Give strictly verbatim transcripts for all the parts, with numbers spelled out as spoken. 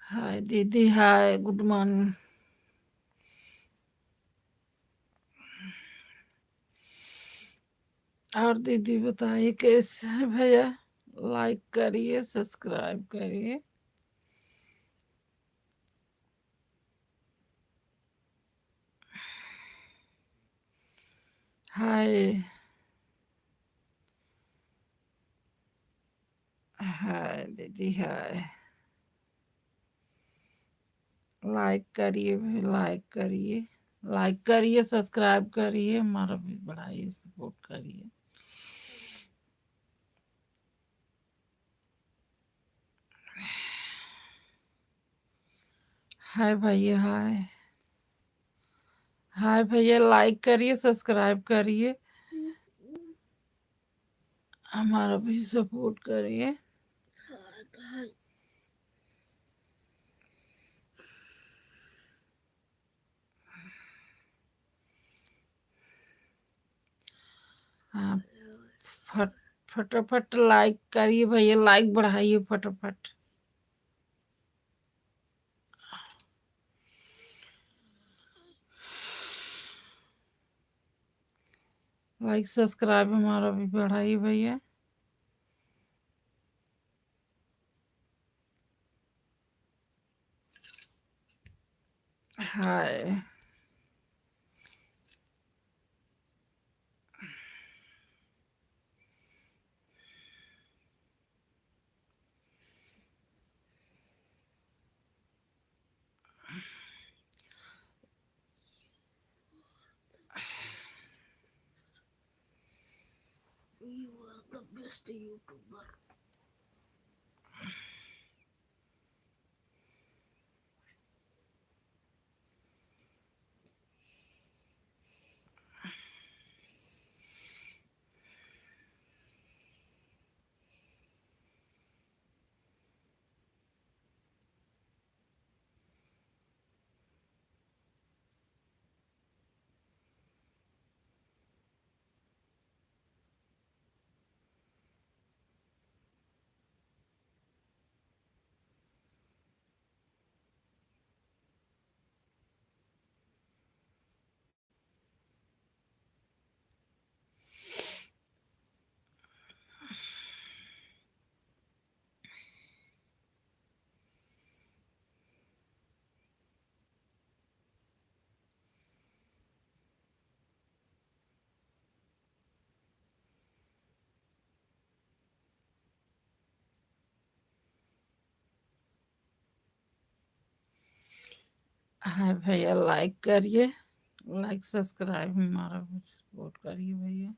हाय दीदी, हाय, गुड मॉर्निंग। और दीदी बताइए कैसे हैं भैया? लाइक करिए, सब्सक्राइब करिए। हाय। हाय दीदी, हाय। लाइक करिए भाई, लाइक करिए, लाइक करिए, सब्सक्राइब करिए, हमारा भी बढ़ाइए, सपोर्ट करिए। हाय भैया, हाय। हाय भैया, लाइक करिए, सब्सक्राइब करिए, हमारा भी सपोर्ट करिए। हाँ, फट-, फटाफट लाइक करिए भैया, लाइक बढ़ाइए फटाफट। लाइक सब्सक्राइब हमारा भी बढ़ाइए भैया। हाय। You are the best YouTuber. हाय भैया, लाइक करिए, लाइक सब्सक्राइब हमारा भी सपोर्ट करिए भैया।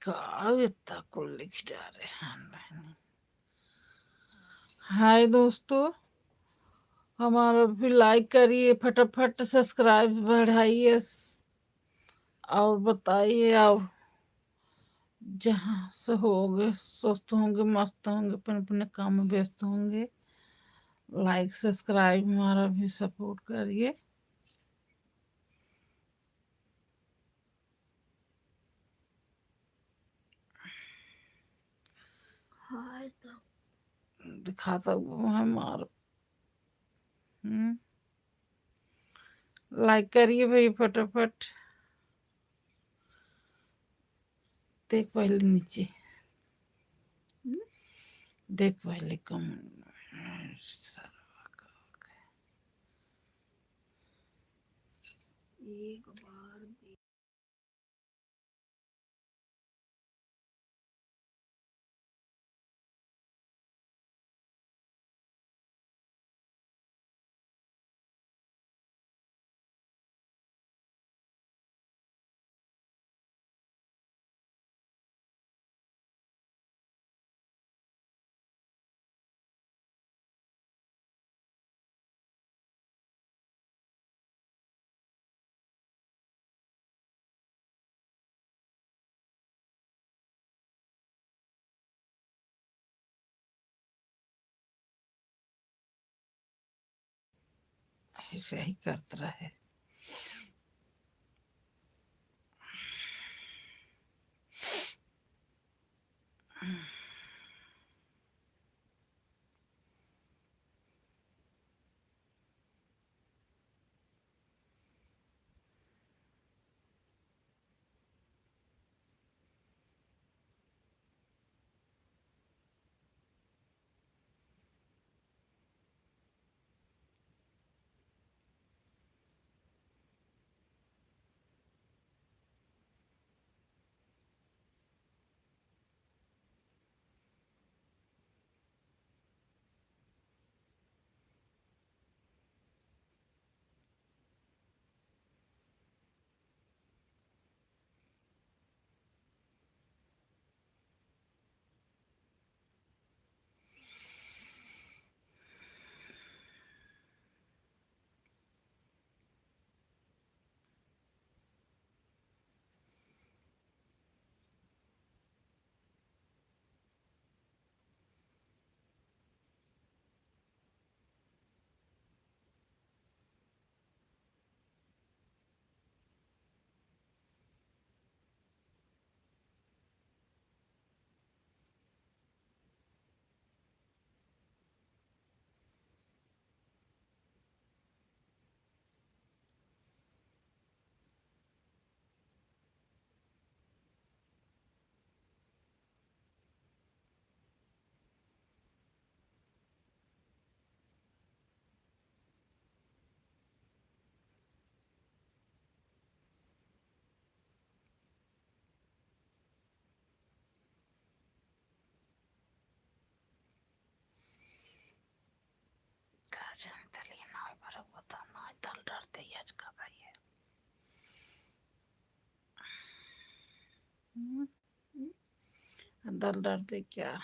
का इतना कुल लिख डारे हैं बहनी। हाय दोस्तों, हमारा भी लाइक करिए, फटाफट सब्सक्राइब बढ़ाइए और बताइए, और जहाँ से होंगे, स्वस्थ होंगे, मस्त होंगे, अपने अपने काम में व्यस्त होंगे। लाइक सब्सक्राइब हमारा भी सपोर्ट करिए। हाय तो दिखाता वो है मार। हम्म। लाइक करिए भाई फटाफट। देख पहले नीचे। हम्म। देख पहले कम। एक बार ऐसे ही करत रहे। का जानते लिए ना, पर पता ना, दाल डालते ही आज का भाई है। हम्म, हम्म। दाल डालते क्या?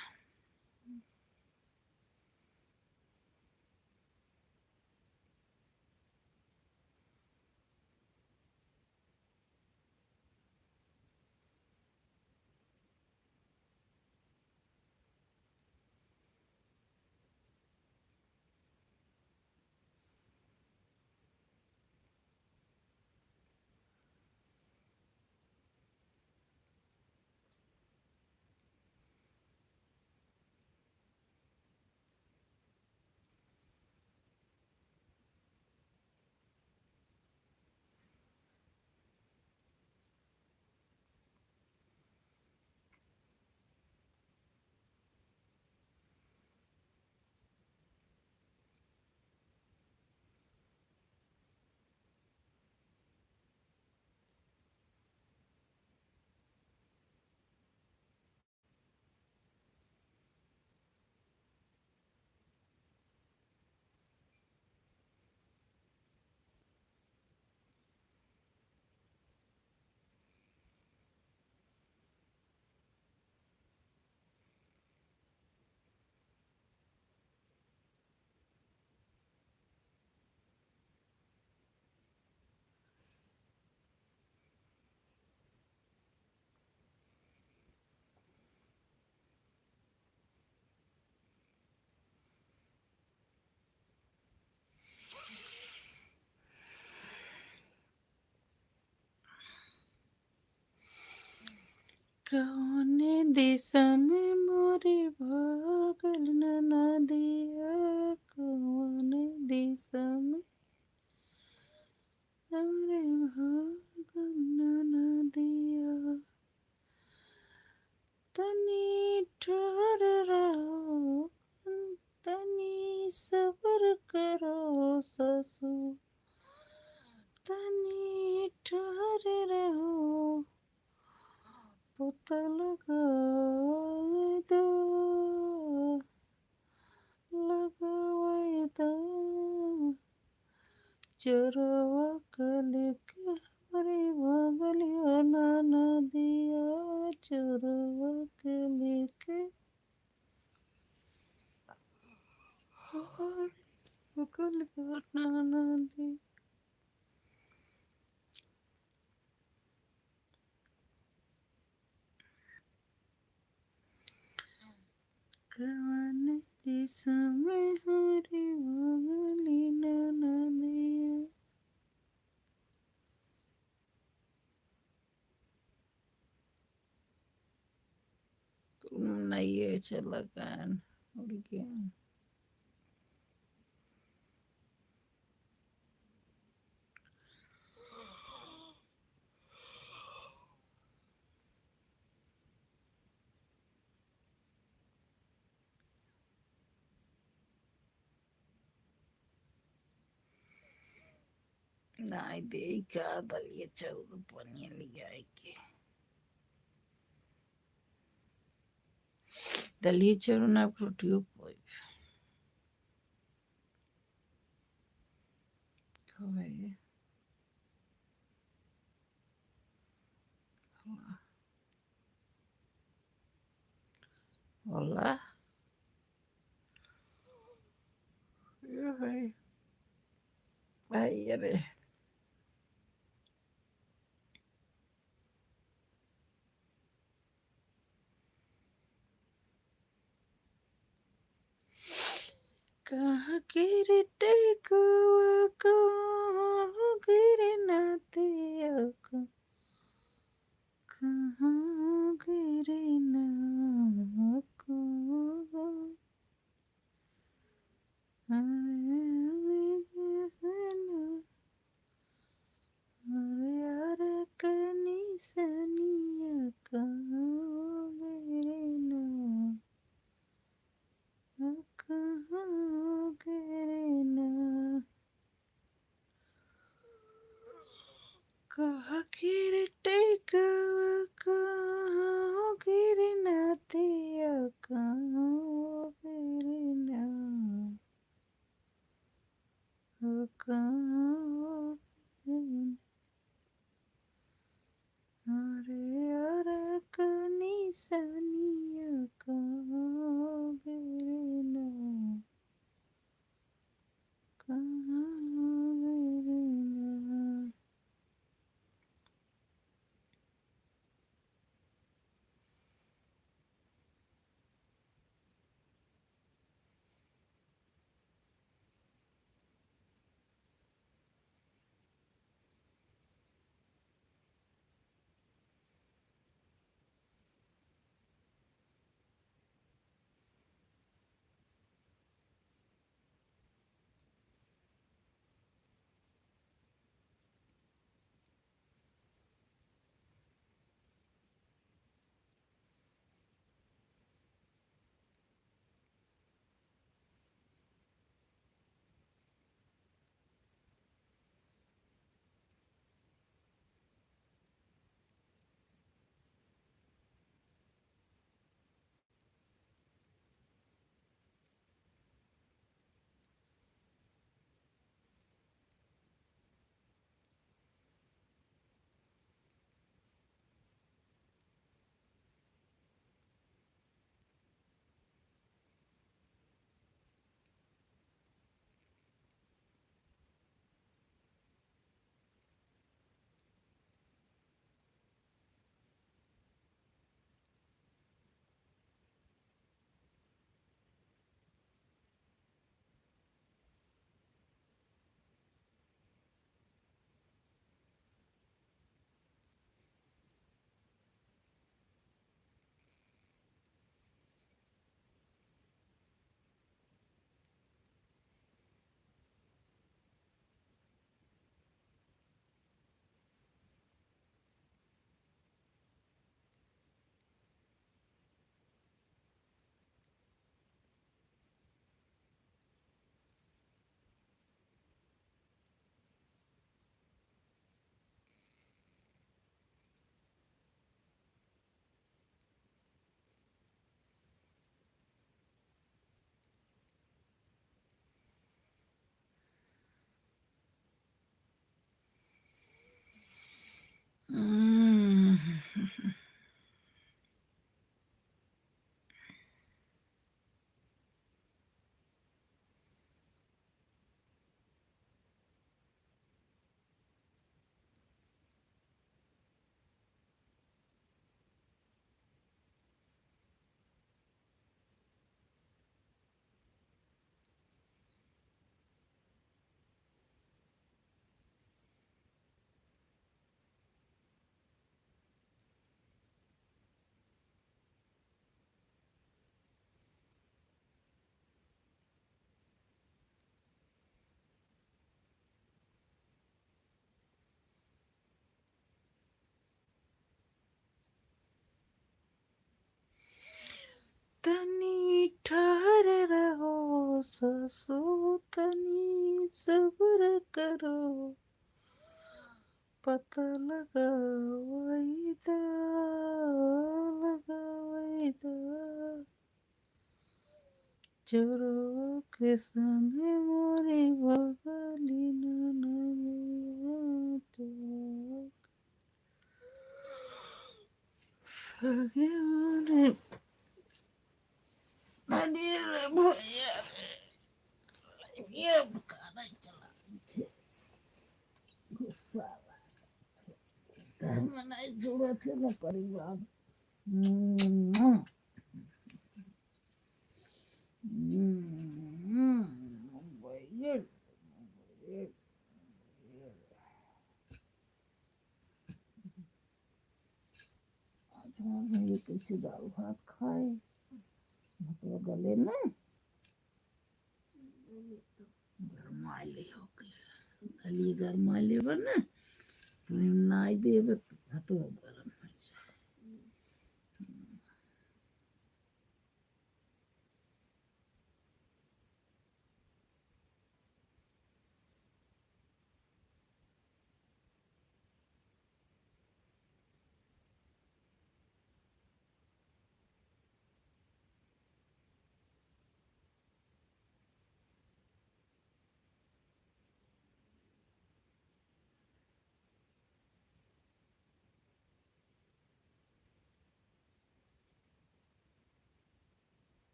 कौने दिशा में मोरी भागल ननदिया, कौने दिशा में मोरी भागल ननदिया। तनी ठहर रहो, तनी सबर करो सासू, तनी ठहर रहो, पोता लगावे दो, लगावे दो। चोरवा के लेके हमरी भगलिया ननदिया, चोरवा के लेके हमरी भगलिया ननदिया। कवन दिशा में हमरी भगली ननदिया। नहीं है, चला गया, उड़ गया। नाई देई का दलिया चाउर पनिया लियाई के। दलिया चाउर ना रोटियो पोई। कहे। होला। ये भाई। भाई, अरे। कहाँ गिरे टेकुआ, कहाँ गिरे नातिया को, कहाँ गिरे ना को। अरे, अरे, अरे, यार, कनी सनिया कहाँ गिरे ना, कहाँ गिरे ना। कहाँ गिरे टेकुआ, कहाँ सासू तनी सब्र करो, पता लगावै दा, लगावै दा। चोरवा के संगे मोरी बगली ननदिया, संगे मोरी, अरे रे भैया रे, ये गाना चला थे, गुस्सा लागत है। घर में नहीं जुड़त है ना परिवार। हम्म। हम्म। भैया, भैया, भैया। आज हम ये कैसे दाल भात खाए? मतलब गले में गरमाइले होके, दलिया गरमाइले बा ना, तो हम नाई देबे तो भातो गरम हो जाए।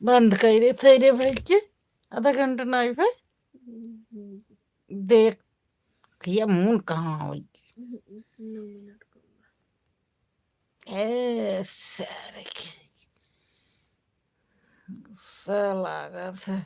बंद कइ देत है रे भाई के, आधा घंटा नाई भाई। देख, ये मुन कहाँ होई? नौ मिनट का। ए, सारे के गुस्सा लागत है।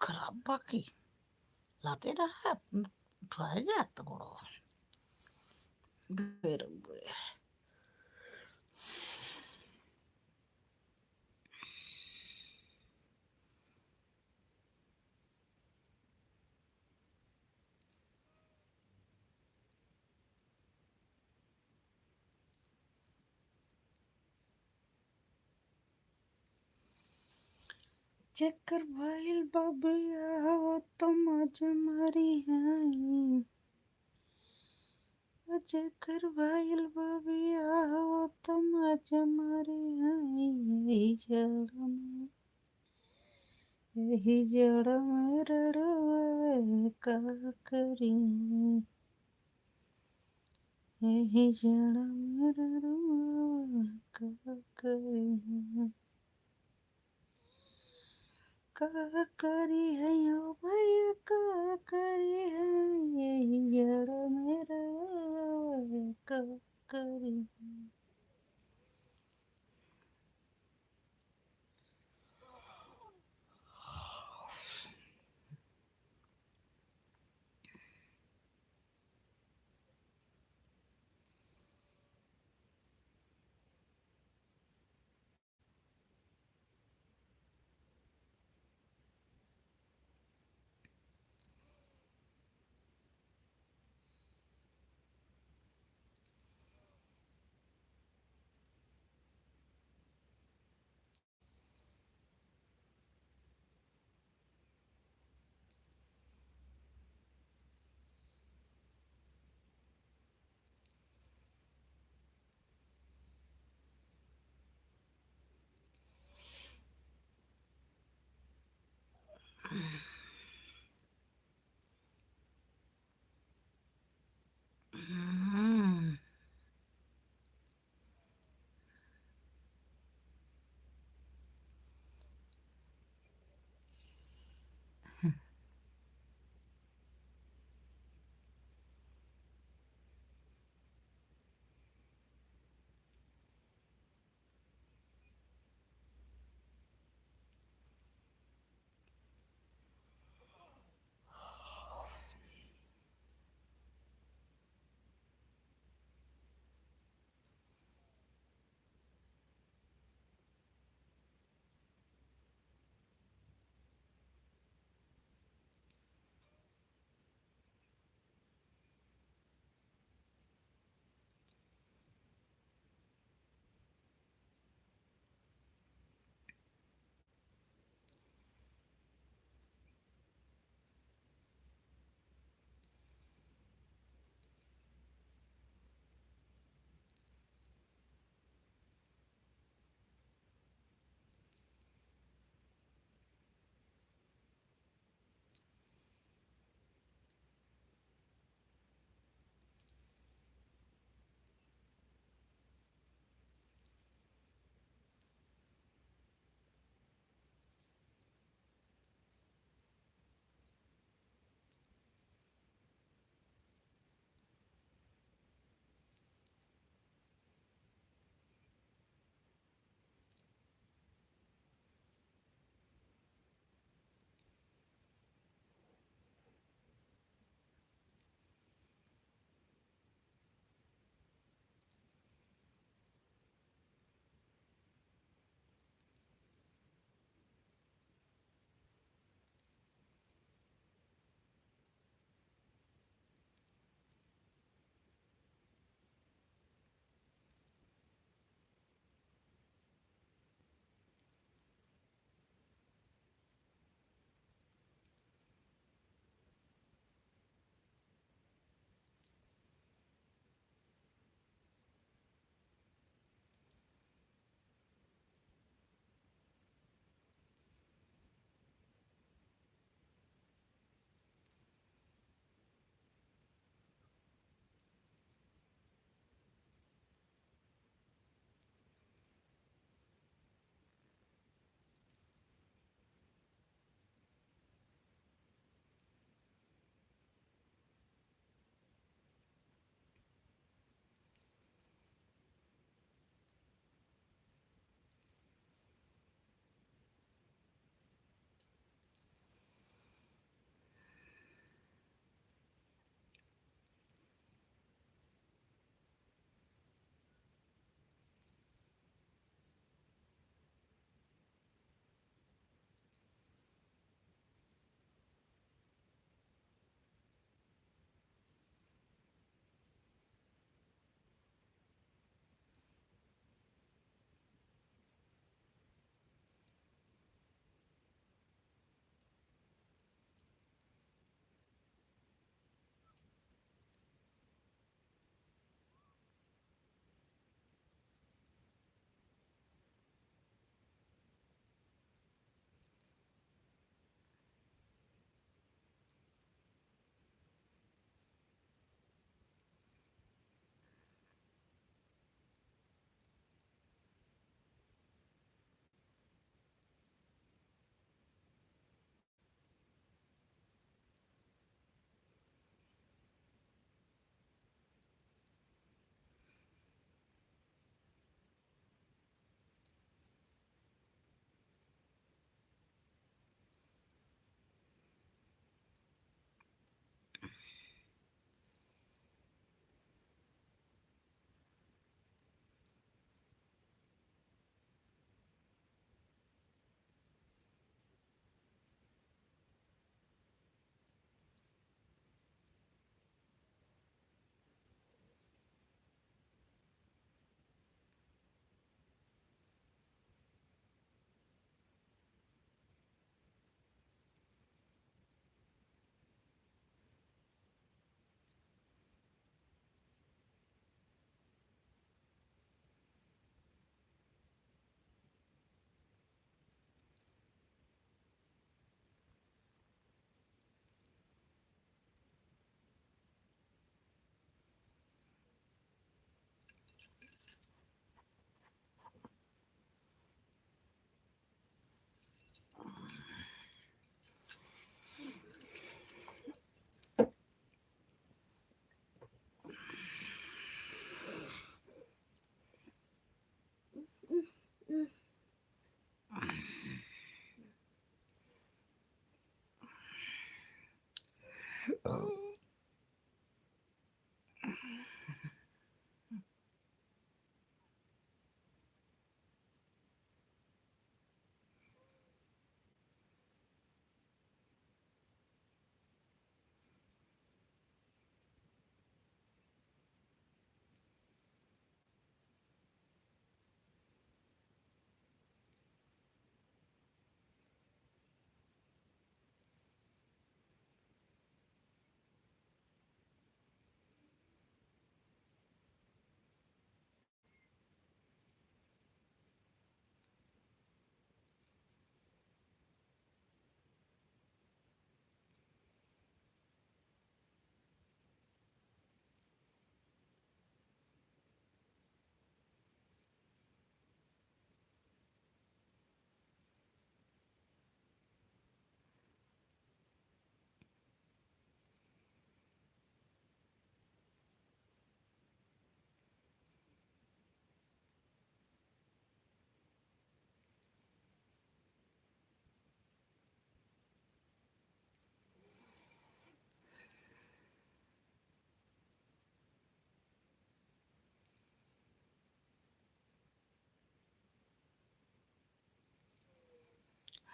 खराब बा कि लाते रहा, उठाए जात गोड़ो। बेर, बेर। जेकर भइल बा बियाह, वो तो मौज मारी है। जेकर भइल बा बियाह, वो तो मौज मारी है। यही जड़ में, यही जड़ में रड़ुआ का करी। यही जड़ में रड़ुआ का करी। का करी है ओ भैया, का करी है, यही जड़ में रड़ुआ का करी।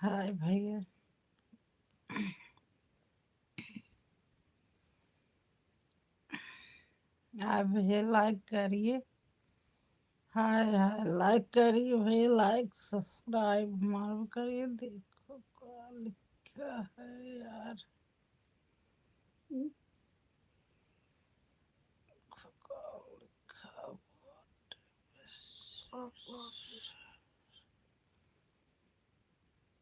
हाय भैया। आप भैया like करिए। हाय, हाय, like करिए भैया, like, subscribe हमारा करिए। देखो क्या लिखा है यार। देखो क्या लिखा हुआ।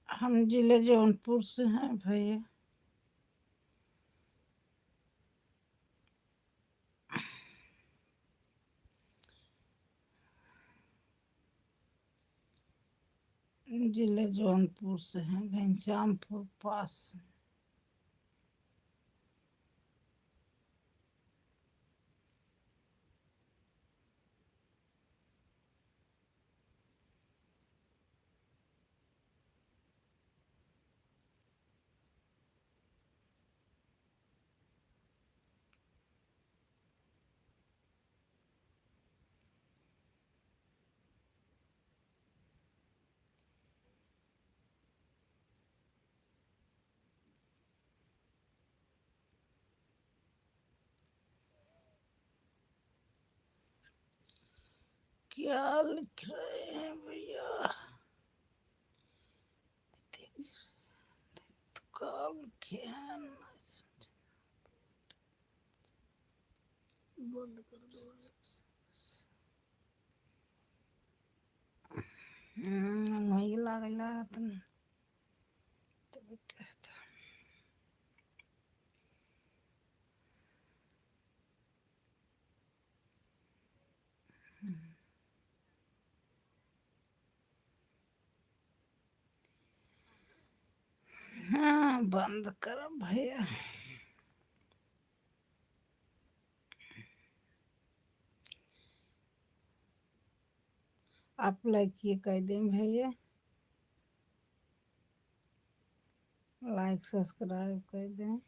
हम जिले जौनपुर से हैं भैया। जिले जौनपुर से हैं, घनश्यामपुर पास। क्या लिख रहे हैं भैया? तो क्या लिखे हैं? बंद कर दो। हम्म, वही लागल लागत न। तभी कहता। हम्म। हाँ, बंद कर भैया। आप like ये कर दें भैया, like subscribe कर दें।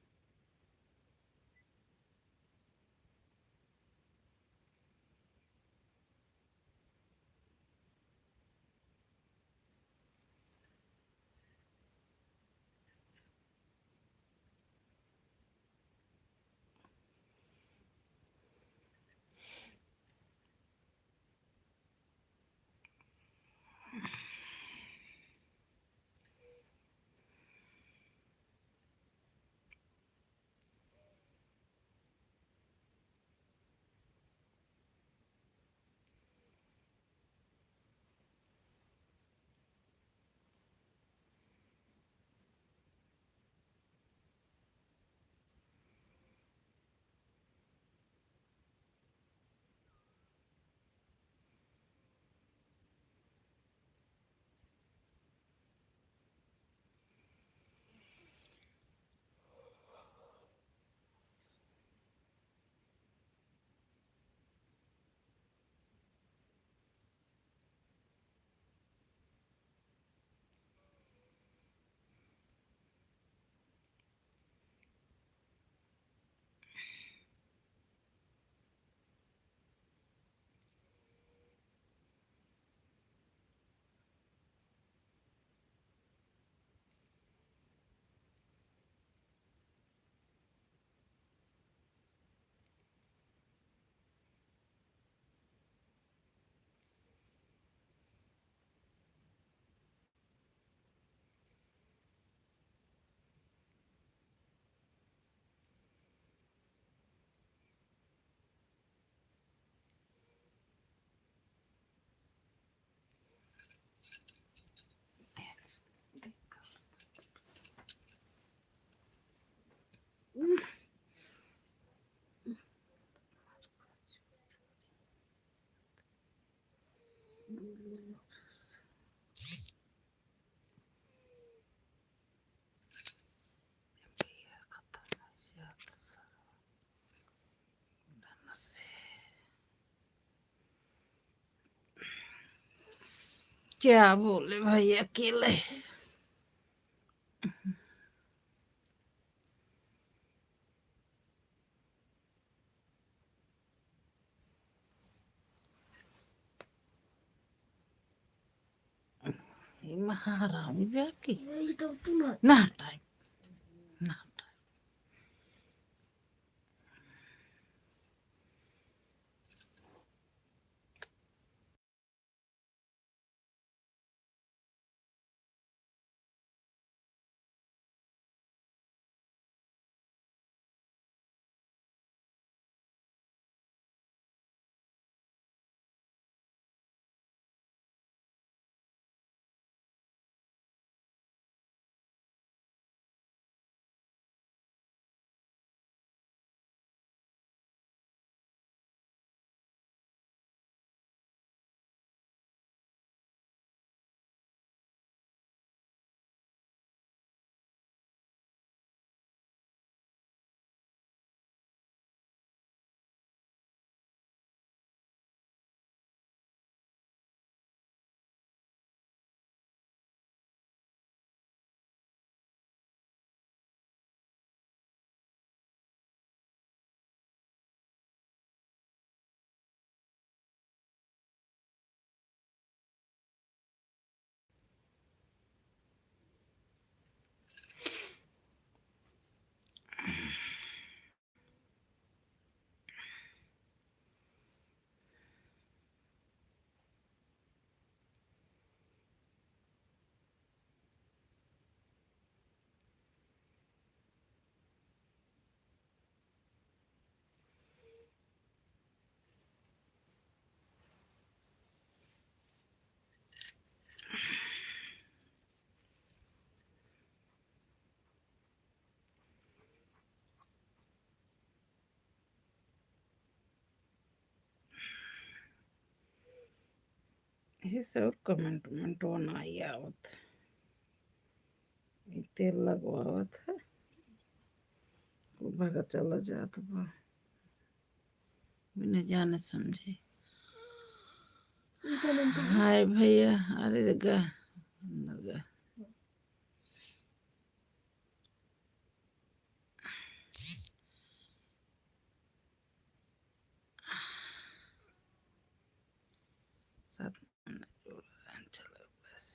क्या बोले भाई, अकेले। ई महारामी ब्याह की। यही तो तू ना। ना हटाई, ना हटाई। यही सब comment उमेंट नाई आवत। ई तेल लगवावत है। कुल भगा चला जात बा। बिना जाने समझे। ई comment हाय भैया, अरे गा, अंदर गा। सात मिनट बोल रहे हैं, चलो बस।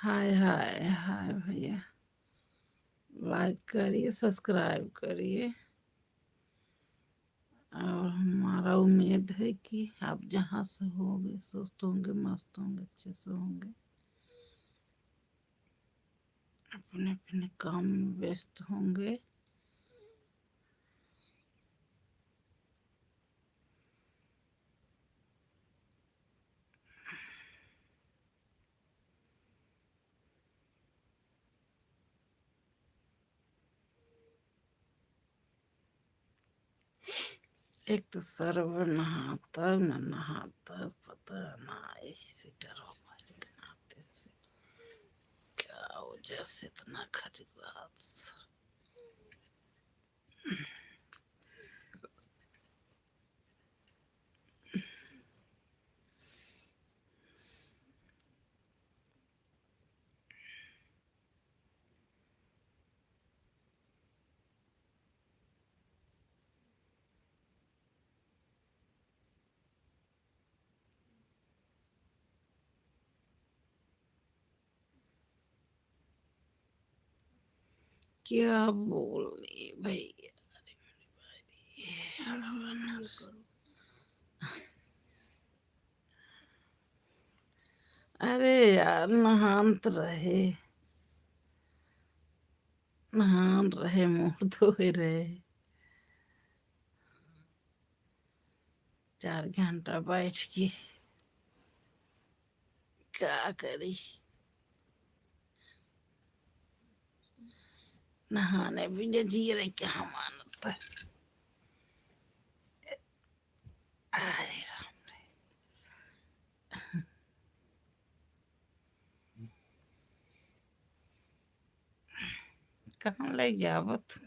हाय, हाय, हाय भैया, like करिए, subscribe करिए, और हमारा उम्मीद है कि आप जहाँ से होंगे, स्वस्थ होंगे, मस्त होंगे, अच्छे से होंगे। अपने अपने काम में व्यस्त होंगे। एक तो सरवर नहाता न नहाता, पता ना, यही से डर हो गया कि नहाते से क्या वजह से इतना खजुआत। क्या बोले भैया, अरे मेरी भाई, हड़बड़। अरे यार, नहान त रहे, नहान रहे, मुँह धोए रहे। चार घंटा बैठ के का करी? नहाने बिना जियरे कहाँ मानत है। अरे राम रे। कहाँ ले जावत?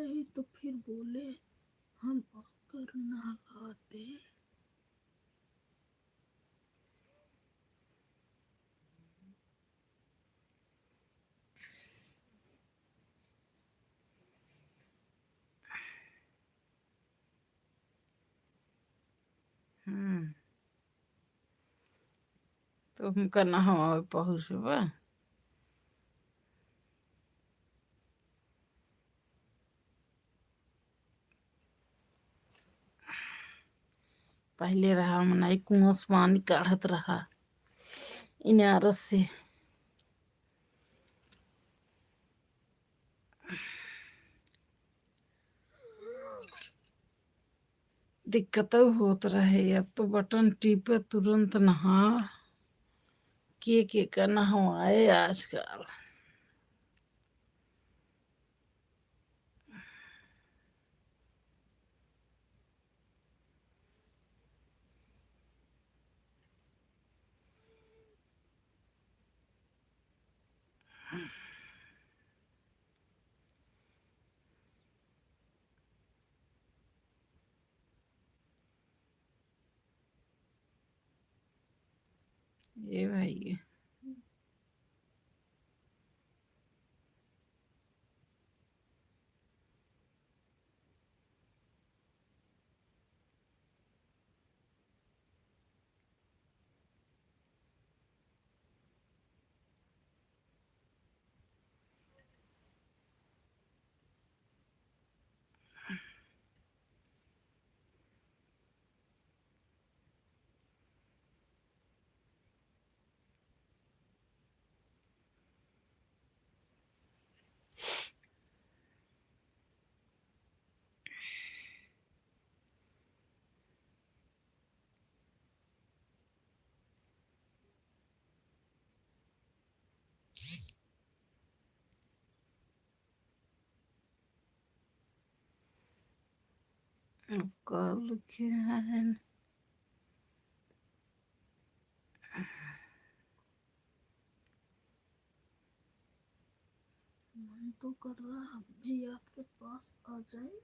गई तो फिर बोले हम आकर नहलाते। हम्म। तो हमका नहवावे पहुँचबा। पहिले रहा मनई कुआँ से पानी काढ़त रहा इनारस से। दिक्कतौ होत रहे, अब तो बटन टीपे तुरंत नहा। के के का नहवाए आजकल। ए भाई। अब कॉल क्या है? मन तो कर रहा हम भी आपके पास आ जाए।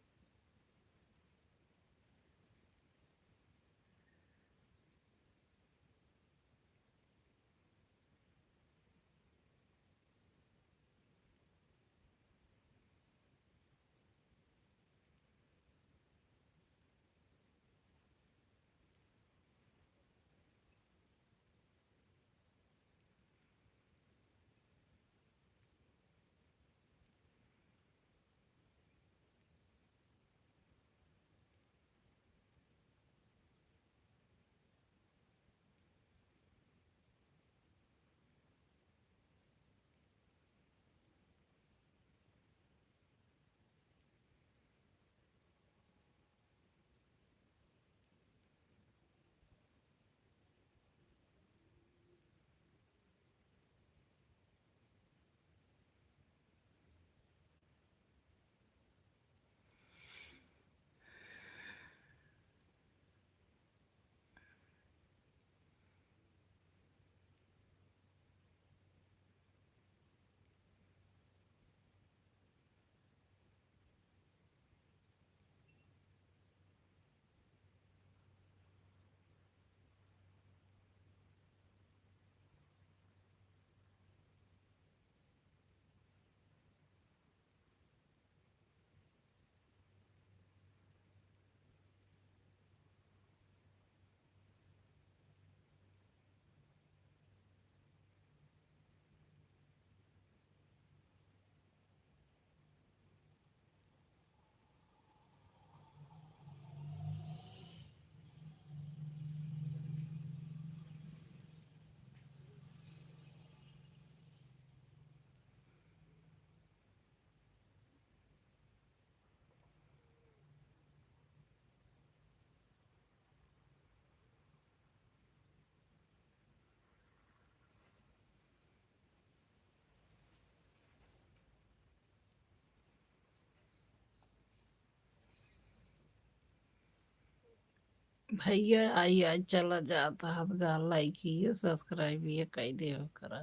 भैया आई, आज चला जात हत गा, like ये subscribe ये कई देव करा।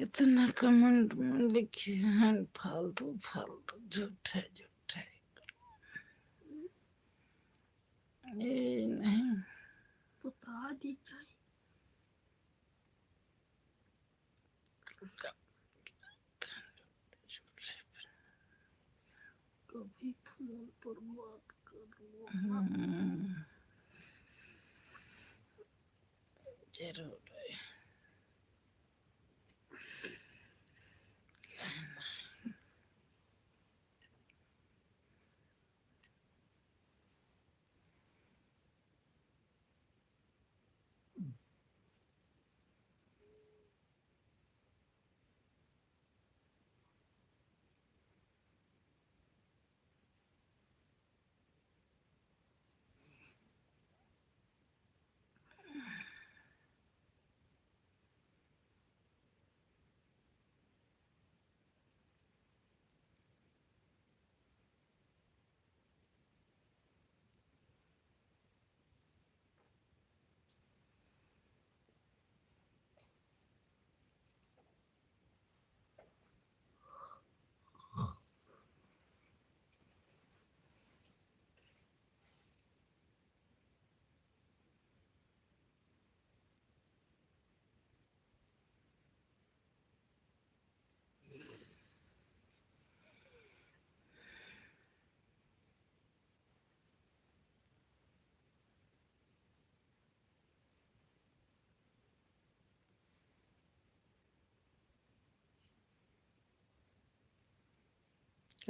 इतना comment में लिखे हैं फालतू, फालतू, झूठे, झूठे। ये नहीं। बता दी जाए। कभी फोन पर बात कर लो ना। हम्म। जरूर है।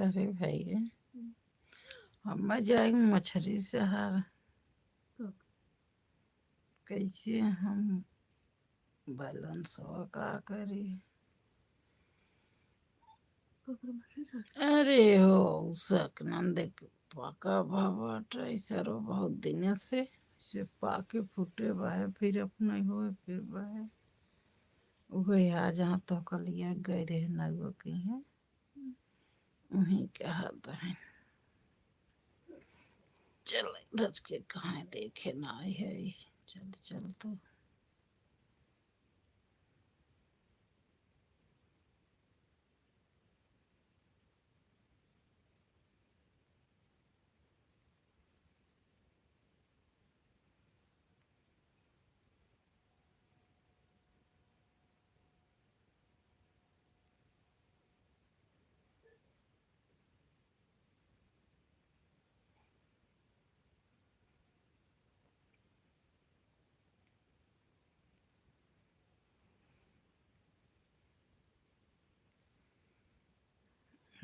अरे भाई, हम्म। हम जाए मछरी से हार। कब? कैसे हम balance हो का करी? अरे हो, सकनन देख पाका भा बाटे, सरो बहुत दिन से, से पाके फूटे बाहे, फिर अपना होए, फिर बाहे। उहे आ जहाँ तो कलिया गए रहे नगो के हैं, वहीं के हाथ है। चल, रच के कहाँ देखे ना आए है, चल, चल तो।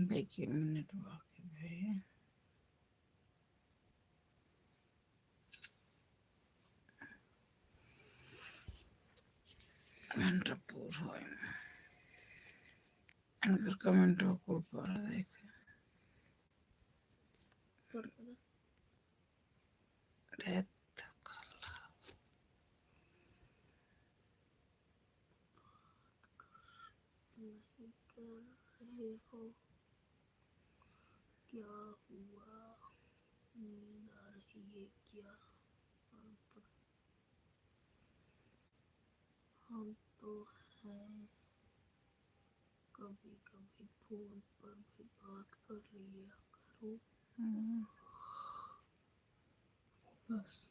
देखिए, मिनट बाकी है। घंटा पूरा होए। अगर comment कुल पढ़ देखे। रे तो कल्ला। नहीं कर रहे हो। क्या हुआ? नींद आ रही है क्या? हम तो, हम तो हैं। कभी-कभी फोन पर भी बात कर लिया करो। हम्म। बस।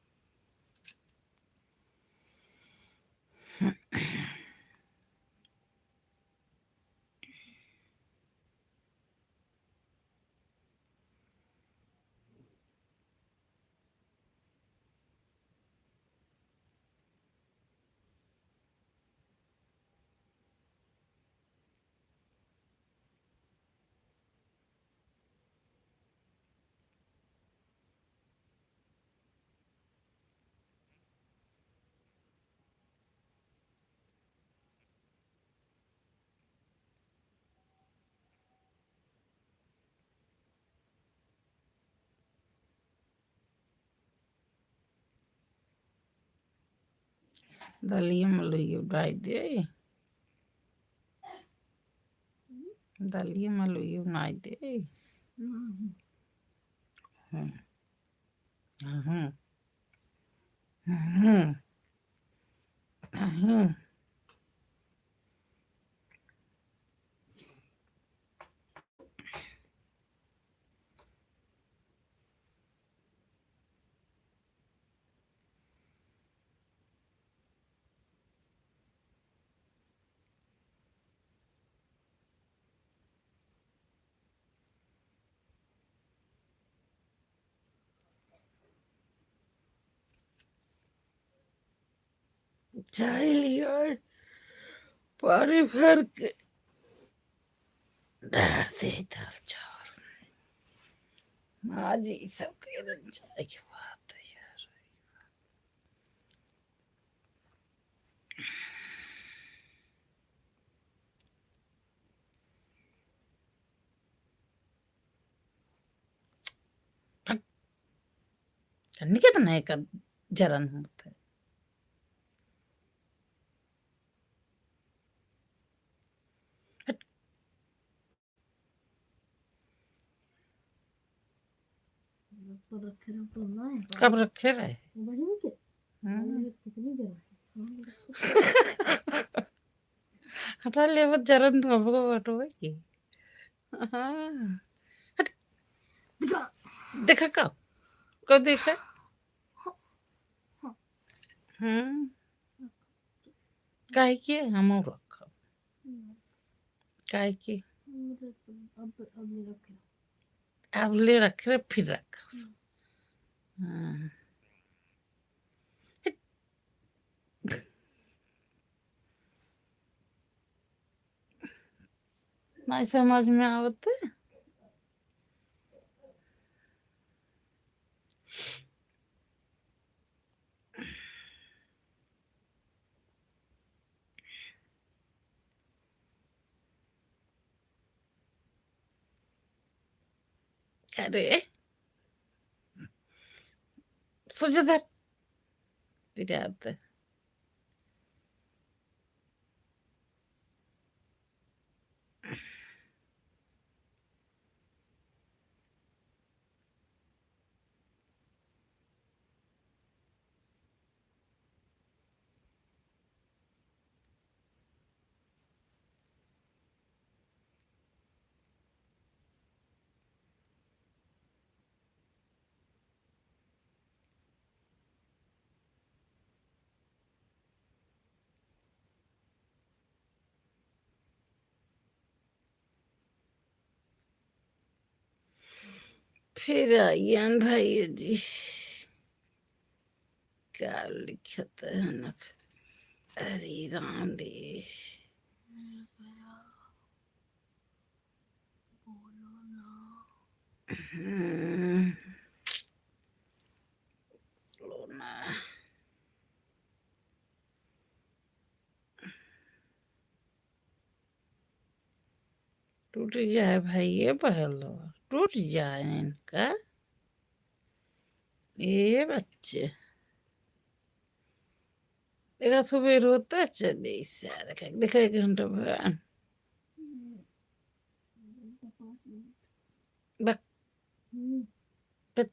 दलिया में लुइयो डाल दे। दलिया में लुइयो नाई दे। हम्म। हम्म। हम्म। हम्म। चाय लिया, पानी भर के डाल दे दाल चावल। आज ई सब के बन जाए के बात है यार। भाग। कन्नी के तो नहीं का जरन होत है। हट। कब रखे रहो तो ना है। कब रखे रहे? वही के। हाँ। वही कितनी जगह है। हाँ, हटा ले, वो जरन तो हमको बटो है की। हाँ। हट। दिखा। देखा का? कब देखा? हाँ। हम्म। काहे कि हम रखब। हम्म। काहे कि अब, अब ले रखे। अब ले रखे, फिर रख। हम्म। हाँ। नहीं समझ में आवत। अरे, सोच दे, फिर आते। फिर आइयन भैया जी, का लिखत है ना? अरे राम रे। हम्म। बोलो ना। टूट जाए भाई, ये बहलो, टूट जाए इनका। ये बच्चे। देखा, सुबह रोता चले, इस सारे का। देखा, एक घंटा भर। बक। हम्म। बक।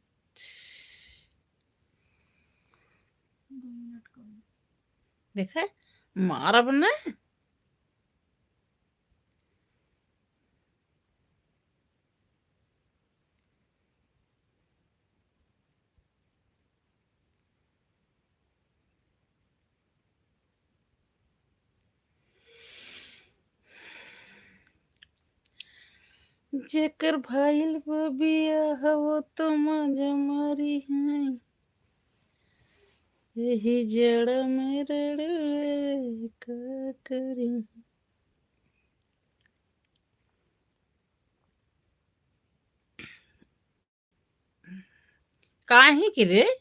दो मिनट का। देखा, मारब ना। जेकर भइल बा बियाह, वो तो मजा मारी है। यही जड़ में रड़वे का करी। काहे कि रे,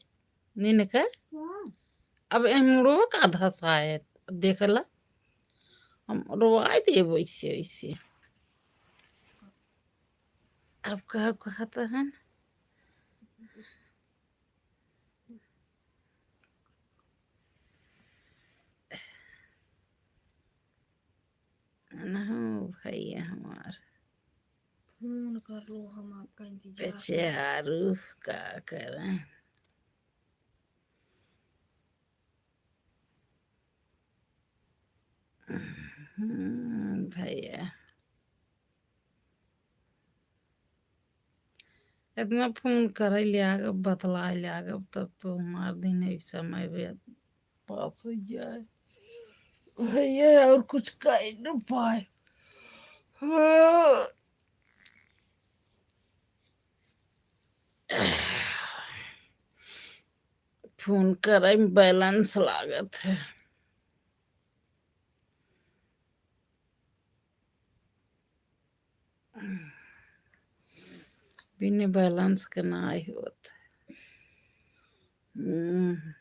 निनका? हाँ। अब ए मुड़वा का धसाए, अब देख ला, हम रोवाई देब वैसे, वैसे। अब का कहत हन? ना हो भैया हमार। फोन कर लो, हम आपका इंतजार कर। बेचारू का करें। हम्म, भैया। इतना फोन करे लागब, बतलाए लागब, तब तो हमार दिन ई समय बे-, पास हो जाए। भैया, और कुछ कह न पाए। हाँ। फोन करे में बैलेंस लागत है। बिना balance के नाहीं होत। हम्म।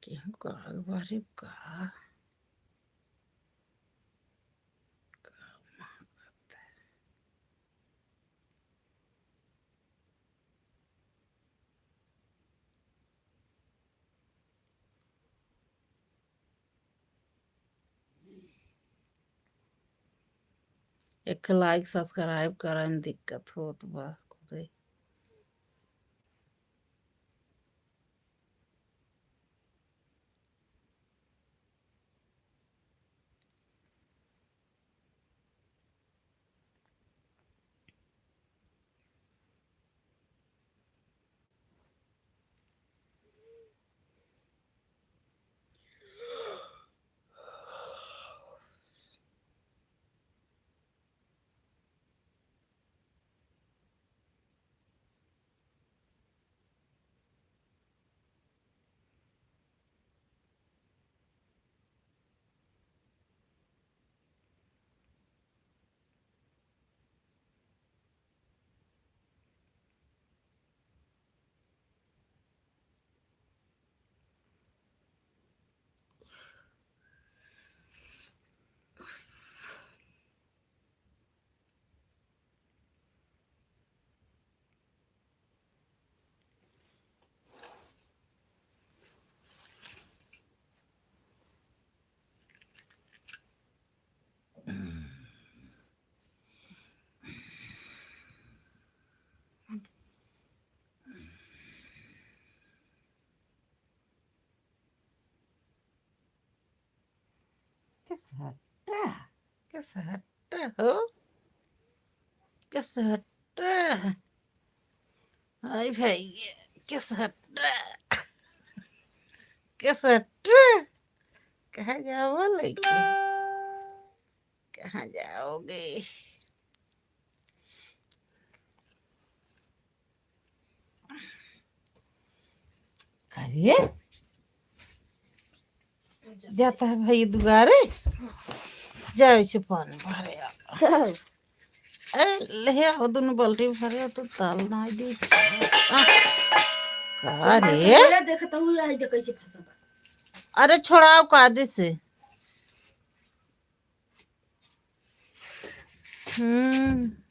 केहू का अखबारी का, का मांगत है? एक like subscribe करे में दिक्कत होत बा खुदे। केस हट्टा, केस हट्टा हो, केस हट्टा। हाय भाई, केस हट्टा, केस हट्टा। कहाँ जाओ लइके? कहाँ जाओगे? अरे, जाता है भाई दुआरे, जाओ इसे पानी भरे आओ। ए, ले आओ, दोनों बाल्टी भरे आओ, तो ताल ना दे। आ, का रे? देखता हूँ, आई देख कैसे फंसा बा। अरे, छोड़ाओ कादे से। हम्म।